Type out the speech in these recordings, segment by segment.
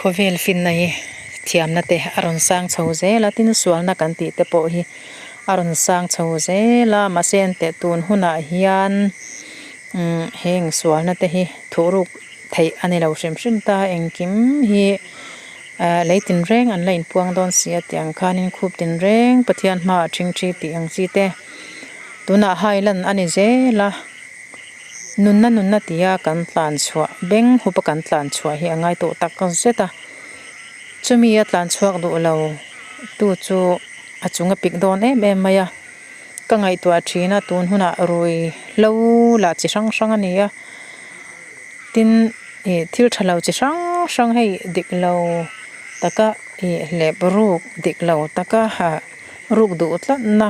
Khawvel finna hi thiamna te a rawn sang chho zel a, tin sualna kan tih te pawh hi a rawn sang chho zel a, mahse an teh tun hunah hian umm heng sualna te hi thuhruk theih a ni lo hrim hrim ta, engkim hi ah lei tinreng an la inpuang dawn si a tih ang khanin khup tinreng Pathian hmaah ṭhingṭhi tih ang chi te tunah hai lan a ni zel a. Nunna nunna tia kan tlan chhuah beng hup a kan tlan chhuah hi a ngai tawh tak zet a, chumi a tlan chhuak duh lo tu chu a chung a pik dawn em em mai a, ka ngaihtuah thin a tun hunah rui hlo lah chi hrang hrang a ni a, tin ih thil tha lo chi hrang hrang hei dik lo taka ih hlep ruk dik lo taka ha ruk duh tlatna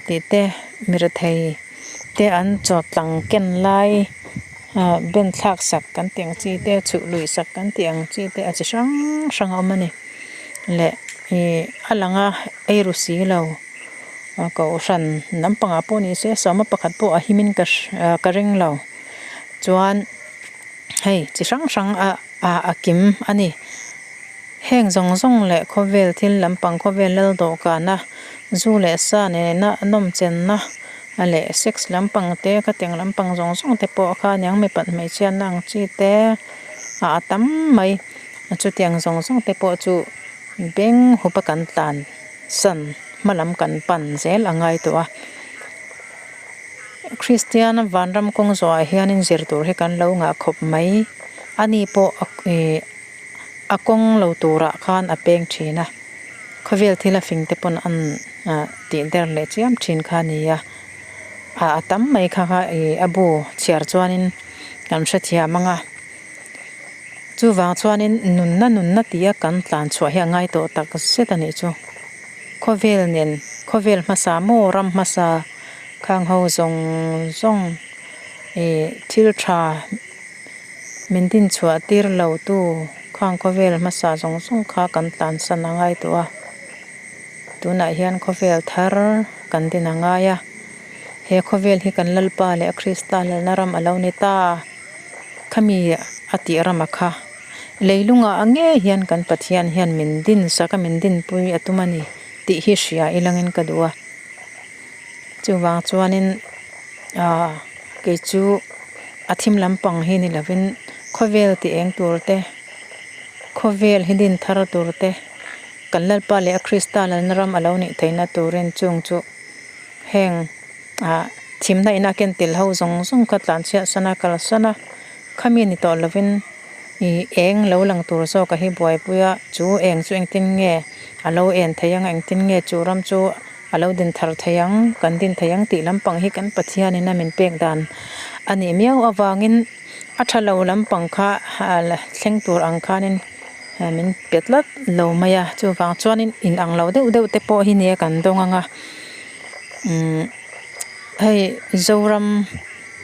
tih te mi rethei. te an chaw tlang ken lai ah ben thlak sak kan tih ang chi te chhuh lui sak kan tih ang chi te a chi hrang hrang a awm a ni leh ih a lang a ei ru si lo a kohhran lampangah pawh ni se sawma pakhat pawh a him in ka ka ring lo chuan hei chi hrang hrang ah a kim a ni. Heng zawng zawng leh khawvel thil lampang khawvel lal dawhkana zu leh sa nena nawmchenna leh sex lampang te khatiang lampang zawng zawng te pawh kha aniang mipat hmeichhiatna ang chi te a tam mai chutiang zawng zawng te pawh chu beng hup a kan tlan san hma lam kan pan zel a ngai tawh a Kristian vanram kawng zawhah hianin zir tur hi kan lo ngah khawp mai ani pawh ih. A kawng lo turah khan a peng thin a, khawvel thil a fing te pawn an tih der leh chiam thin kha a ni a, a tam mai kha kha ih a bu chhiar chuanin kan hrethiam ang a, chuvang chuanin nunna nunna tia kan tlan chhuah hi a ngai tawh tak zet a nih chu, khawvel nen khawvel hmasa maw ram hmasa khang ho zawng zawng ih thil tha. Min din chhuah tir lo tu khang khawvel hmasa zawng zawng kha kan tlansan a ngai tawh a, tunah hian khawvel thar kan din a ngai a, he khawvel hi kan Lalpa leh Krista lalna ram a lo ni ta, khami a tih rama kha leilungah ngei hian kan Pathian hian min din sak a min dinpui a tum a ni tih hi hria ilangin ka duh a, chuvang chuanin ah kei chu. A thim lampang hi ni lovin khawvel tih eng tur te, khawvel hi din thar tur te, kan Lalpa leh a Krista lalna ram a lo nih theihna turin chung chu heng ah thimna ina ken tel ho zawng zawng kha tlanchhiat san a kalsan a, khami ni tawh lovin ih eng lo lang tur zawk a hi buaipui a, chu eng chu engtin nge a lo en theih ang engtin nge chu ram chu. A lo din thar thei ang, kan din thei ang tih lampang hi kan Pathianin a min pek dan a nih miau avangin a tha lo lampang kha thleng tur ang khanin min pe tlat lo mai a, chuvang chuanin in ang lo deuh deuh te pawh hi nia kan dawng ang a, umm hei Zoram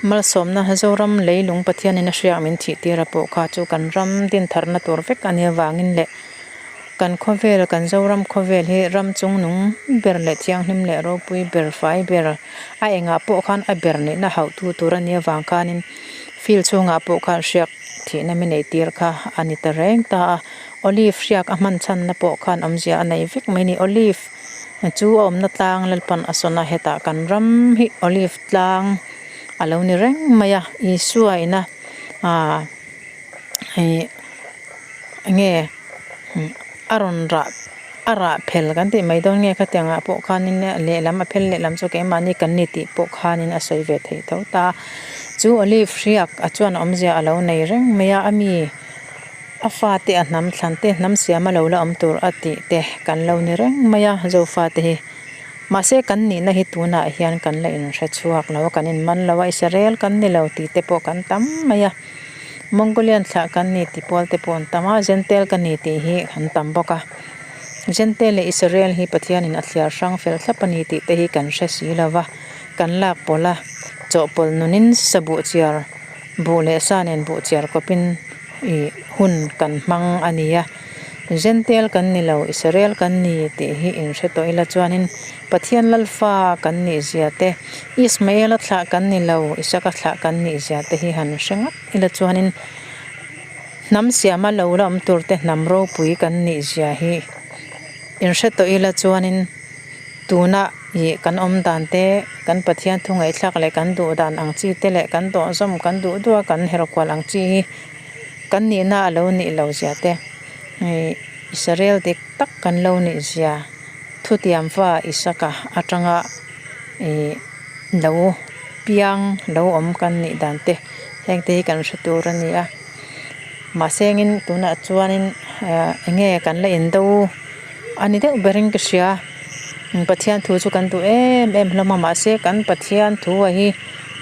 malsawmna Zoram leilung Pathianin a hriak min thih tir a pawh kha chu kan ram din tharna tur vek a nih avangin leh. Kan khawvel, kan Zoram khawvel hi ram chungnung ber leh thianghlim leh ropui ber, fai ber, a engah pawh khan a ber nihna hauhtu tur a nih avang khanin field chhungah pawh khan hriak thihna mi neih tir kha a ni ta reng ta a. Olive hriak a hman chhanna pawh khan awmzia a nei vek mai a ni. Olive chu a awmna tlang Lalpan a sawn a, hetah kan ram hi Olive tlang a lo ni reng mai a, Isua ina aaa. Ih enge a rawn rah a rah phel kan tih mai dawn nge khatiang ah pawh khanin lehlam a phel lehlam chu keimahni kan ni tih pawh khanin a sawi ve theih tho ta chu olive hriak a chuan awmzia a lo nei reng mai a ami a fate a hnam thlan te hnam siam a lo la awm tur a tih te kan lo ni reng mai a zofa te hi mahse kan nihna hi tunah hian kan la inhre chhuak lo a kan inman lo a Israel kan ni lo tih te pawh kan tam mai a. Mongolian thlah kan ni tih pawl te pawh an tam a, Gentile ka ni tih hi an tam bawk a. Gentile leh Israel hi Pathianin a thliar hrang fel thlap a ni tih te hi kan hre si lo va, kan lak pawlh a, chawhpawlh nunin sa buh chiar buh leh sa nen buh chiar kawpin ih hun kan hmang a ni a. Gentile kan ni lo, Israel kan ni tih hi inhre tawh ila chuanin Pathian Lalfa kan nih zia te, Ismaela thlah kan ni lo, Isaka thlah kan nih zia te hi han hre ngat ila chuanin Hnam siama lo la awm tur te hnam ropui kan nih zia hi inhre tawh ila chuanin tuna ih kan awm dan te kan Pathian thu ngaihthlak leh kan duh dan ang chi te leh kan dawhzawm kan duh duh a kan her kual ang chi hi kan nihna a lo nih loh zia te ih Israel dik tak kan lo nih zia thutiam fa Isaka atanga ih lo piang lo awm kan nih dan te heng te hi kan hre tur a ni a mahse engin tunah chuanin ah eng nge kan la indo a ni deuh berin ka hria Pathian thu chu kan duh em em hlawm a mahse kan Pathian thu a hi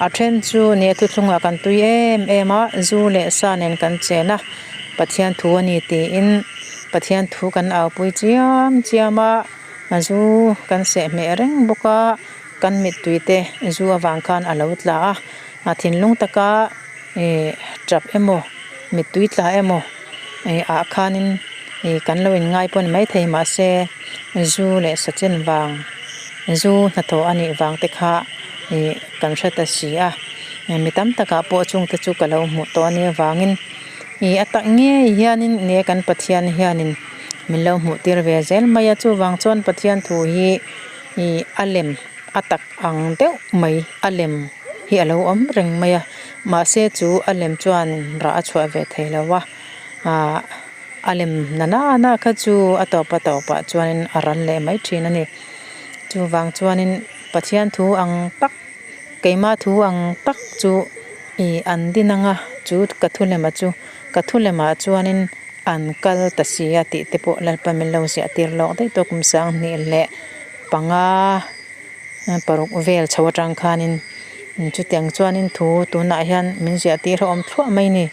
a then chu nia thuthlungah kan tui em em a zu leh sa nen kan chen a Pathian thu a ni tiin Pathian thu kan au pui chiam chiam a a zu kan seh hmeh reng bawk a. Kan mittui te zu avang khan a lo tla a, a thinlung taka ih tap emaw mittui tla emaw ih ah khanin ih kan lo inngai pawh a ni maithei mahse zu leh sachin vang zu hnathawh a nih vang te kha ih kan hre ta si a, mi tam takah pawh chung te chu ka lo hmuh tawh a nih avangin ih a tak ngei hianin nge kan Pathian hianin min lo hmuh tir ve zel mai a chuvang chuan Pathian thu hi. Ih a lem a tak ang deuh mai a lem hi a lo awm reng mai a mahse chu a lem chuan rah a chhuah ve thei lo a ahh a lem na na kha chu a tawp a tawpah chuanin a ral leh mai thin a ni chuvang chuanin Pathian thu ang tak keimah thu ang tak chu ih an din ang a chu ka thu lema chu ka thu lemah chuanin. An kal ta si a tih te pawh Lalpa min lo ziah tir lawk daih tawh kum sanghnih leh panga paruk vel chho atang khanin chutiang chuanin thu tunah hian min ziah tir a awm thluah mai ni.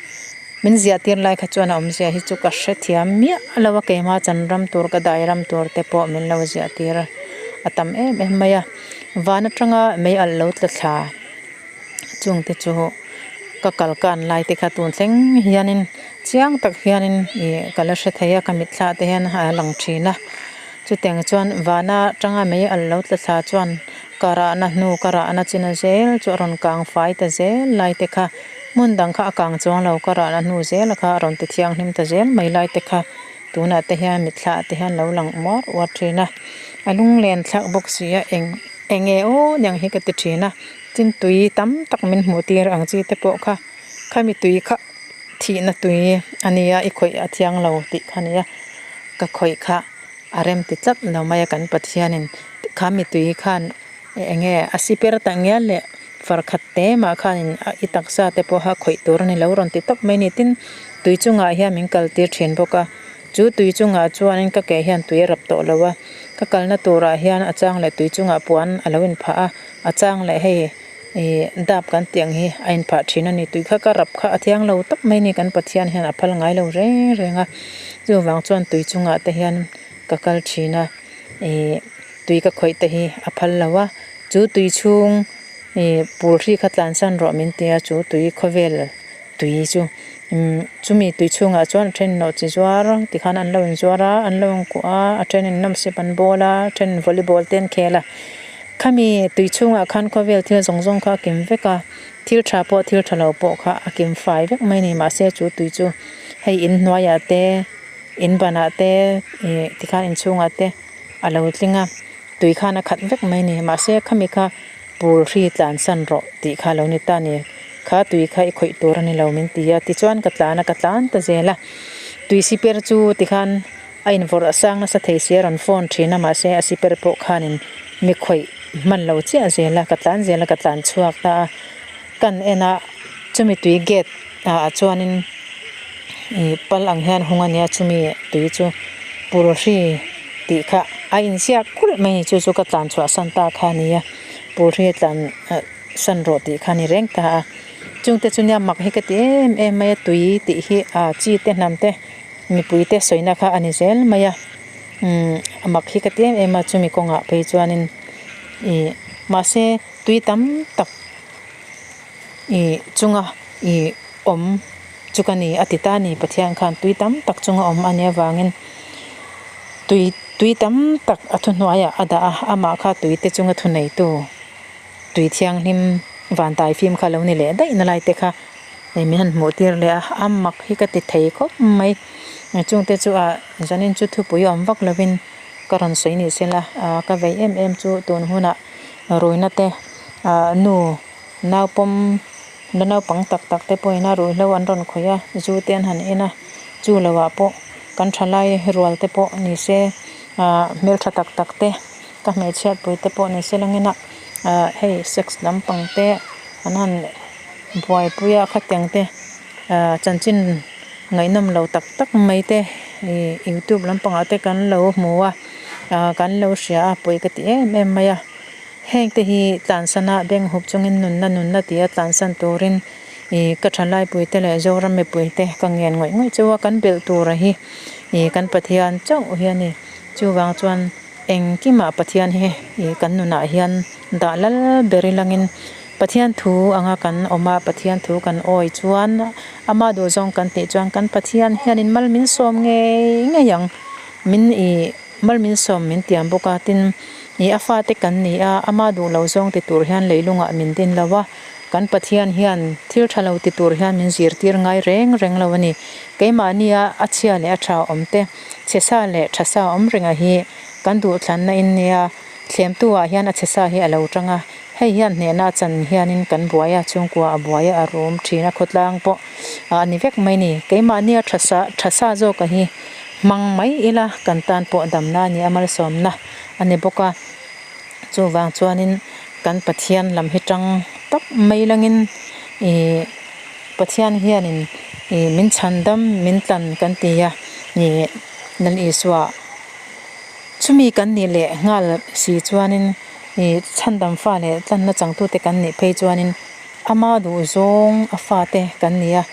Min ziah tir lai kha chuan a awmzia hi chu ka hrethiam miah lo a keimah chan ram tur ka dai ram tur te pawh min lo ziah tir a tam em em mai a. Van atanga mei alh lo tla thla. Chung te chu ka kal kan lai te kha tun thleng hianin chiang tak hianin ih ka la hre thei a ka mitthla te hian a lang thin a chutiang chuan vana tanga mei a lo tla thla chuan ka rahna hnu ka rahna china zel chu a rawn kang fai ta zel lai te kha hmun dang kha a kang chuang lo ka rahna hnu zel kha a rawn ti thianghlim ta zel mai lai te kha tunah te hian mitthla te hian lo lang uar uar thin a a lunglen thlak bawk si a eng. Eng nge aw niang hi ka ti thin a, tin tui tam tak min hmuh tir ang chi te pawh kha khami tui kha thihna tui a nia i khawih a thiang lo tih kha nia ka khawih kha a rem ti tlat lo mai a kan Pathianin khami tui khan eng nge a siper tak ngial leh far khat te mah khanin i taksa te pawha khawih tur a ni lo rawn ti tawp mai a ni tin tui chungah hian min kal tir thin bawk a. Chu tui chungah chuanin ka ke hian tui a rap tawh lo a, ka kalna turah hian a chang leh tui chungah puan a lo inphah a, a chang leh hei ih dap kan tih ang hi a inphah thin a ni. Tui kha ka rap kha a thiang lo tawp mai a ni kan Pathian hian a phal ngai lo reng reng a, chuvang chuan tui chungah te hian ka kal thin a, ih tui ka khawih te hi a phal lo a, chu tui chhung ih pul hri kha tlansan rawh min ti a, chu tui khawvel. Tui chu umm chumi tui chhungah chuan a then nawh chi zuar tikhan an lo inzuar a an lo inkuah a a thenin nawmsip an bawl a a thenin volleyball te an khel a khami tui chhungah khan khawvel thil zawng zawng kha a kim vek a thil tha pawh thil tha lo pawh kha a kim fai vek mai a ni mahse chu tui chu hei in hnuaiah te in banah te ih tikhan inchhungah te a lo tling a tui khan a khat vek mai a ni mahse khami kha. Pul hri tlan san rawh tih kha lo ni ta ni. Kha tui kha i khawih tur a ni lo min ti a, tichuan ka tlan a, ka tlan ta zel a. Tui siper chu tikhan a invawrh a sang nasa thei si a rawn phone thin a, mahse a siper pawh khanin mi khawih hman lo chiah zel a, ka tlan zel a, ka tlan chhuak ta a. Kan en a, chumi tui gate ah chuanin ih pal ang hian hung a nia chumi tui chu pul hri tih kha a inziak kulh mai a ni chu chu ka tlan chhuah san ta kha a ni a pul hri a tlan ah san rawh tih kha a ni reng ta a chungte chu nia mak hi ka ti em em mai a tui tih hi ah chi te hnam te mipui te sawina kha a ni zel mai a umm a mak hi ka ti em em a chumi kawngah phei chuanin ih mahse tui tam tak. Ih chunga ih awm chu ka ni a ti ta a ni Pathian khan tui tam tak chunga awm a nih avangin tui tui tam tak a thuhnuaiah a dah a amah kha tui te chunga thuneitu tui thianghlim van tai fim kha lo ni leh daih na lai te kha. Hei min han hmuh tir leh a a mak hi ka ti thei khawp mai chungte chu ah zanin chu thupui awm vak lovin ka rawn sawi ni sela ah ka vei em em chu tun hunah ruihna te ah nu naupawm la naupang tak tak te pawhin a ruihhlo an rawn khawih a zu te an han en a chu lo ah pawh kan thalai rual te pawh ni se ah hmeltha tak tak te ka hmeichhiat pui te pawh ni se langin a ah hei sex lampang te an han. Buaipuia khatiang te ah chanchin ngaihnawm lo tak tak mai te ih youtube lampangah te kan lo hmu a ah kan lo hria a pawi ka ti em em mai a heng te hi tlansan a beng hup chungin nunna nunna tia tlansan turin ih ka thalaipui te leh Zoram mipui te ka ngen ngawih ngawih chu a kan belh tura hi ih kan Pathian chauh hi a ni chuvang chuan. Engkimah Pathian hi ih kan nunah hian dah lal ber ilangin Pathian thu anga kan awm a, Pathian thu kan awi chuan ama duhzawng kan tih chuan kan Pathian hianin mal min sawm ngei ngei ang. Min ih mal min sawm min tiam bawk a, tin ih a fate kan ni a, ama duh lo zawng ti tur hian leilungah min din lo a, kan Pathian hian thil tha lo ti tur hian min zirtir ngai reng reng lo a ni. Keimahnia a chhia leh a tha awm te. Chhe sa leh tha sa awm renga hi kan duhthlanna in nia, thlemtu ah hian a chhe sa hi a lo tang a, hei hian hnehna a chan hianin kan buai a, chhungkua a buai a, a rum thin a, khawtlang pawh a ni vek mai ni. Keimahnia tha sa tha sa zawka hi hmang mai ila kan tan pawh damna a ni a, malsawmna a ni bawk a, chuvang chuanin kan Pathian lam hi tang tak mai langin ih. Pathian hianin ih min chhandam min tlan kan ti a ih Lal Isua chumi kan nih leh nghal si chuanin ih chhandam fa leh tlanna changtute kan nih phei chuanin ama duhzawng a fate kan ni a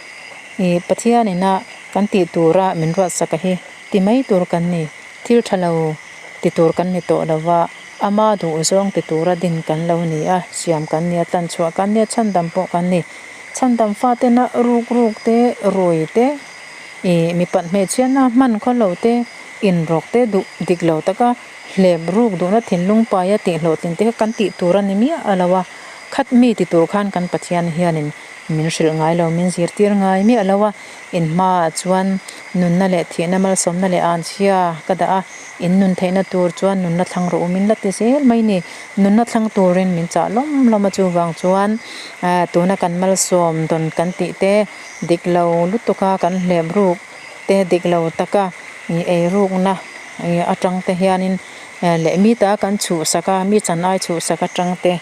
ih Pathianina kan tih tura min ruatsak a hi ti mai tur kan ni thil tha lo ti tur kan ni tawh lo va ama duhzawng ti tura din kan lo ni a siam kan ni a tlanchhuah kan ni a chhandam pawh kan ni. Chhandam fatena ruk ruk te, rui te, ih mipat hmeichhiatna hman khaw lo te, inrawk te duh dik lo taka hlep ruk duhna thinlung paia tih hlawhtlin te kha kan tih tur a ni miah a lo a, khat mi ti tur khan kan Pathian hianin min hrilh ngai lo, min zirtir ngai miah lo a, in hmaah chuan nunna leh thihna malsawmna leh anchhia ka dah a, in nun theihna tur chuan nunna thlang rawh u min la ti zel mai ni. Nunna thlang turin min chah lawm lawm a chuvang chuan tuna kan malsawm dawn kan tih te dik lo lutuk a kan hlep ruk te dik lo taka ih ei rukna ih atang te hianin leh mi ta kan chhuhsak a mi chan ai chhuhsak atang te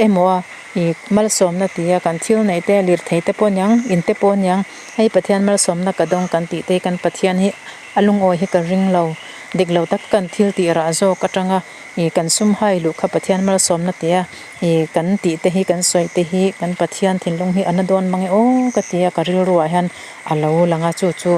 emaw a ih malsawmna tia kan thil neih te lirthei te pawh aniang in te pawh aniang hei Pathian malsawmna ka dawng kan tih te hi kan Pathian hi a lungawi hi ka ring lo dik lo tak kan thil tih rah zawk atanga. Ih kan sum hai luh kha Pathian malsawmna tia ih kan tih te hi kan sawi te hi kan Pathian thinlung hi a na dawn mang e aw ka ti a ka rilruah hian a lo lang a chu chu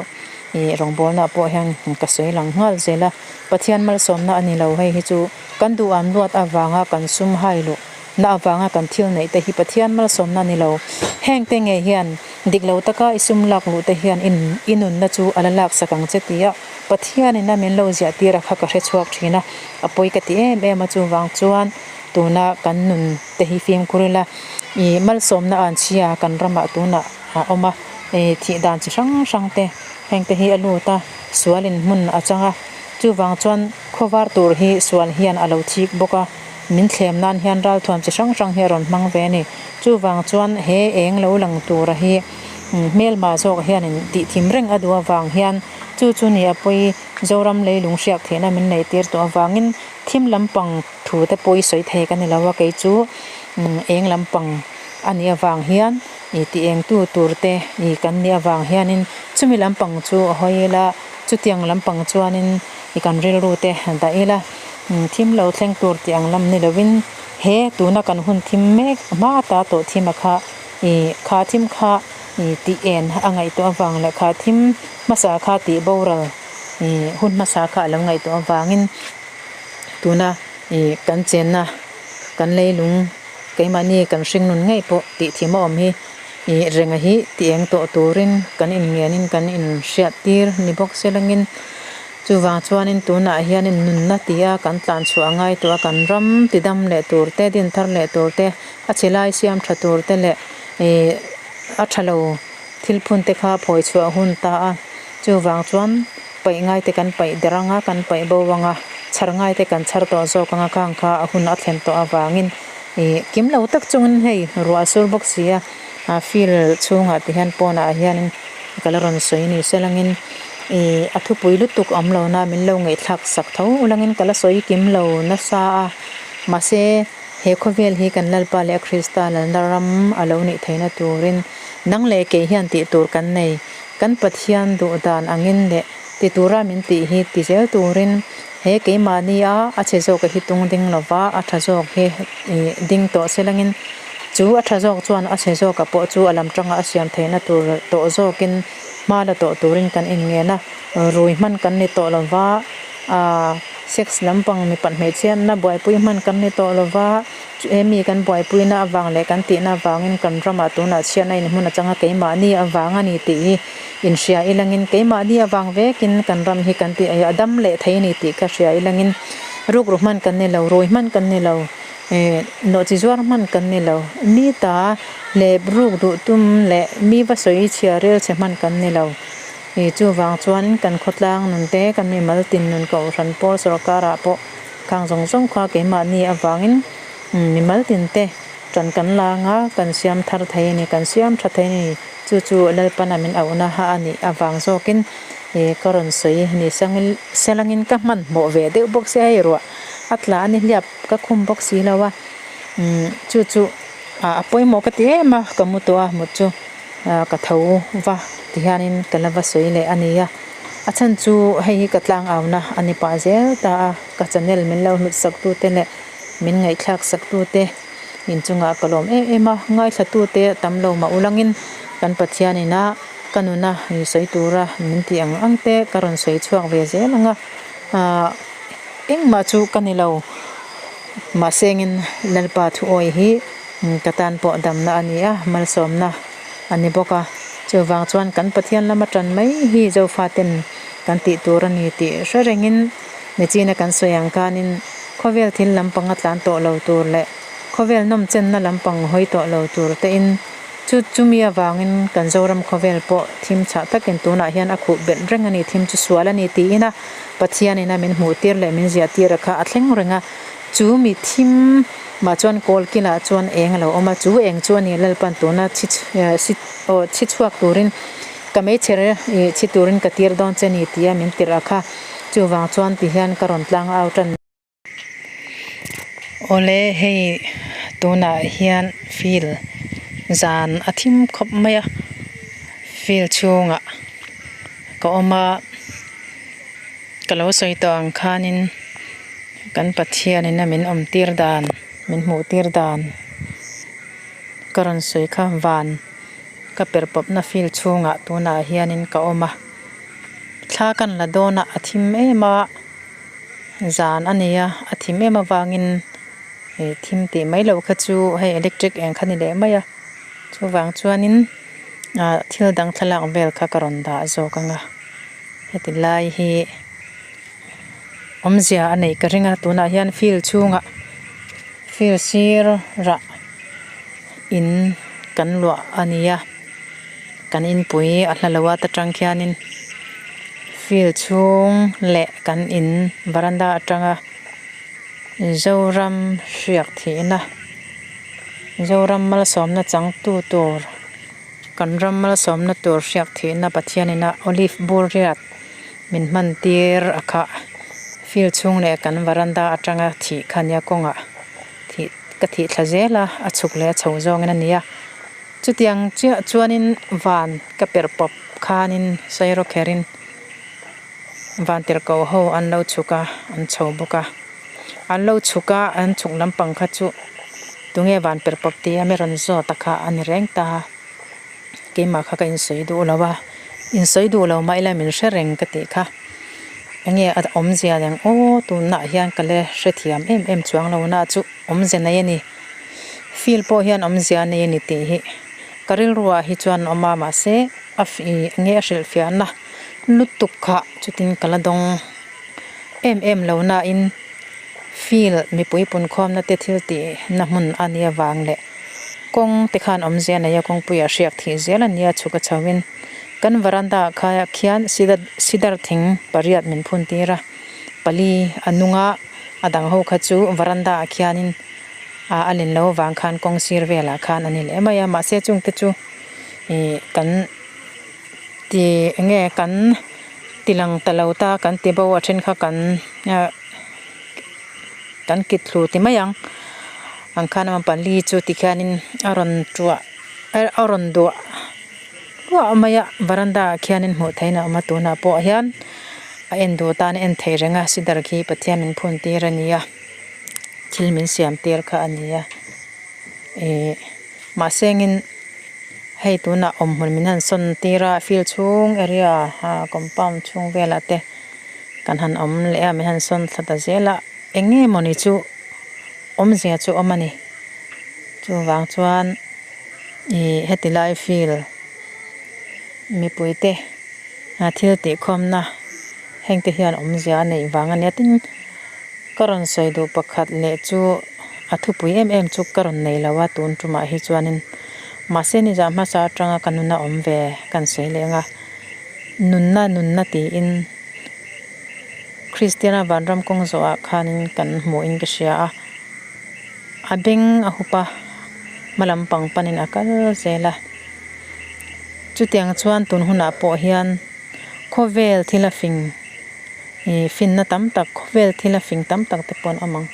ih rawngbawlna pawh hian ka sawi lang nghal zel a Pathian malsawmna a ni lo hei hi chu kan duh an luat avanga kan sum hai luh na avanga kan thil neih te hi Pathian malsawmna a ni lo heng te ngei hian dik lo taka i sum lak luh te hian i nunna chu a la laksak ang che tia Pathianin a min lo ziah tir a kha ka hre chhuak thin a, a pawi ka ti em em a chuvang chuan tuna kan nun te hi fimkhur ila ih malsawmna an chhia kan ramah tunah a awm a, ih thih dan chi hrang hrang te heng te hi a lut a, sualin hmun a chang a, chuvang chuan khawvar tur hi sual hian a lo thik bawk a, min thlem nan hian ralthuam chi hrang hrang hi a rawn hmang ve a ni, chuvang chuan he eng lo lang tura hi hmelma zawk hianin tih thim reng a duh avang hian. Chu chu ni a pawi Zoram leilung hriak theihna min neih tir tawh avangin thim lampang thu te pawh i sawi thei ka ni lo a, kei chu eng lampang a nih avang hian ih ti eng tu tur te ih kan nih avang hianin chumi lampang chu a hawi ila chutiang lampang chuanin ih kan rilru te dah ila thim lo thleng tur tih ang lam ni lovin he tuna kan hun thim mek hma ta tawh thim a kha ih kha thim kha ih tih en a ngaihtuah avang leh kha thim hmasa kha tih boral ih hun hmasa kha a lo ngaihtuah avangin tuna ih kan chenna kan leilung keimahni kan hringnun ngei pawh tih thim a awm hi ih renga hi tih eng tawh turin kan inngenin kan inhriat tir ni bawk se langin chuvang chuanin tunah hianin nunna ti a kan tlan chhuah a ngai tawh a kan ram ti dam leh tur te din thar leh tur te a chhe lai siam tha tur te leh ih a tha lo. Thil phun te kha phawi chhuah a hun ta a, chuvang chuan paih ngai te kan paih der anga kan paih bo anga chhar ngai te kan chhar tawh zawk anga khang kha a hun a thlen tawh avangin ih kim lo tak chungin hei ruah a sur bawk si a ah field chhungah ti hian pawnah hianin ka la rawn sawi ni se langin ih a thupui lutuk awm lo na min lo ngaihthlak sak tho langin ka la sawi kim lo nasa a mahse. He khawvel hi kan Lalpa leh Krista lalna ram a lo nih theihna turin nang leh kei hian tih tur kan nei. Kan Pathian duh dan angin leh ti tura min tih hi ti zel turin he keimahni a a chhe zawka hi tung ding lova a tha zawk hi ding tawh se langin chu a tha zawk chuan a chhe zawka pawh chu a lam tanga a siam theihna tur tawh zawkin hma la tawh turin kan inngen a, rui hman kan ni tawh lova aaa. Sex lampang mipat hmeichhiatna buaipui hman kan ni tawh lova, he mi kan buaipuina avang leh kan tihna avangin kan ramah tunah chhiatna in hmun atanga keimahni avang a ni tih hi inhria ilangin keimahni avang vekin kan ram hi kan tih a dam leh thei a ni tih kha hria ilangin rukru hman kan ni lo, rui hman kan ni lo, eh nawhchi zuar hman kan ni lo, mi ta leh ruk duh tum leh mi va sawi chhia rel chhe hman kan ni lo. Ih chuvang chuan kan khawtlang nun te, kan mimal tin nun kohhran pawl sorkarah pawh khang zawng zawng kha keimahni avangin mimal tin te tan kan la anga kan siam thar thei a ni, kan siam tha thei a ni. Chu chu Lalpana min auhna a nih avang zawkin ih ka rawn sawi ni sangil selangin ka hmanhmawh ve deuh bawk sia hei ruah a tla a ni hliap ka khum bawk si lo a, chu chu a pawimawh ka ti em a ka mu tawh a mut chu. Ka tho va ti hianin ka la va sawi leh a ni a, a chhan chu hei hi ka tlang auna a ni pah zel ta a, ka channel min lo hlut sak tu te leh min ngaihthlak sak tu te inchungah ka lawm em em a, ngaithla tu te tam lo mah ulangin kan Pathian ina ka nuna sawi tura min tih ang ang te ka rawn sawi chhuak ve zel ang a, ahh engmah chu ka ni lo mahse engin Lalpa thuawi hi. Ka tan pawh damna a ni a, malsawmna a ni bawk a. Chuvang chuan kan Pathian lama tan mai hi Zofaten kan tih tur a ni tih hre rengin Nichina kan sawi ang khanin khawvel thil lampang a tlan tawh lo tur leh khawvel nawmchenna lampang hawi tawh lo tur tein chu chumi avangin kan Zoram khawvel pawh thim chhah takin tunah hian a khuh belh reng a ni, thim chu sual a ni tiin a Pathianin a min hmuh tir leh min ziah tir a kha a thleng reng a. Chu mi thim mah chuan kawl kilah chuan eng a lo awm a, chu eng chu a ni Lalpan tuna chhi aw chhi chhuak turin ka meichher ih chhi turin ka tir dawn che ni tia min tirh a kha, chuvang chuan ti hian ka rawn tlang au tan. Awle hei tunah hian field zan a thim khawp mai a, field chhungah ka awm a. Ka lo sawi tawh ang khanin kan Pathianin a min awm tir dan, min hmuh tir dan ka rawn sawi kha van ka per pawpna field chhungah tunah hianin ka awm a, thla kan la dawn a, a thim em a, zan a ni a, a thim em avangin ih thim tih mai loh kha chu hei electric eng kha ni leh mai a, chuvang chuanin ah thil dang thlalak vel kha ka rawn dah zawk ang a. Heti lai hi awmzia a neih ka ring a tunah hian field chhungah field sir rah in kan luah a ni a kan inpui a hla lo a ta tang khianin field chhung leh kan in varanda atanga Zoram hriak thihna Zoram malsawmna changtu tur. Kan ram malsawmna tur hriak thihna Pathianin a Olive bur riat min hman tir a khah. Field chhung leh kan varanda atanga thih kha nia kawngah thih ka thih thla zel a, a chhuk leh a chho zawngin a ni a. Chutiang chiah chuanin van ka perh pawp khanin sairawk kherin van tirhkoh ho an lo chhuk a, an chho bawk a. An lo chhuk a, an chhuk lampang kha chu tunge van per pawp tih a mi rawn zawt a kha a ni reng ta a, keimah kha ka insawi duh lo a, insawi duh lo mah ila min hre reng ka tih kha enge a awmzia leng aw tunah hian ka la hrethiam em em chuang lo na chu awmzia nei a ni, field pawh hian awmzia nei a ni tih hi ka rilruah hi chuan a awm a mahse a enge a hrilhfiahna lutuk kha chutin ka la dawng. Em em lo nain field mipui punkhawmna te thil tih na hmun a nih avang leh. Kawng te khan awmzia nei a kawngpuiah hriak thih zel a nia chhuk a chho in kan varanda ah kha khian sidar thing pariat min phun tir a pali a nung a a dang ho kha chu varanda ah khian in ah a len lo avang khan kawng sir velah khan a ni leh mai a mahse chung te chu ih kan ti eng nge kan ti lang ta lo ta kan ti bo a then kha kan ah kan kit thlu ti mai ang ang khan a pali chu tikhianin a rawn tuah a rawn duah duah mai a varanda ah khianin hmuh theihin a awm a tunah pawh hian a en duh tan a en theih reng a sidar khi Pathian min phun tir a ni a thil min siam tir kha a ni a ih mahse engin hei tunah awmhmun min han sawn tir a field chhung area ah compound chhung velah te kan han awm leh a min han sawn thla ta zel a eng nge mawni chu awmzia chu awm a ni chuvang chuan ih heti lai field mipui te thil tih khawmna heng te hian awmzia a neih vang a nia tin ka rawn sawi duh pakhat leh chu a thupui em em chu ka rawn nei lo a tun tumah hi chuanin mahse nizah hmasa atanga ka nuna awm ve kan sawi leh ang a nunna nunna tiin Kristiana vanram kawng zawhah khanin kan hmuhin ka hria a a beng a hup a hma lampang panin a kal zel a chutiang chuan tun hunah pawh hian khawvel thil a fing ih finna tam tak khawvel thil a fing tam tak te pawh an awm ang.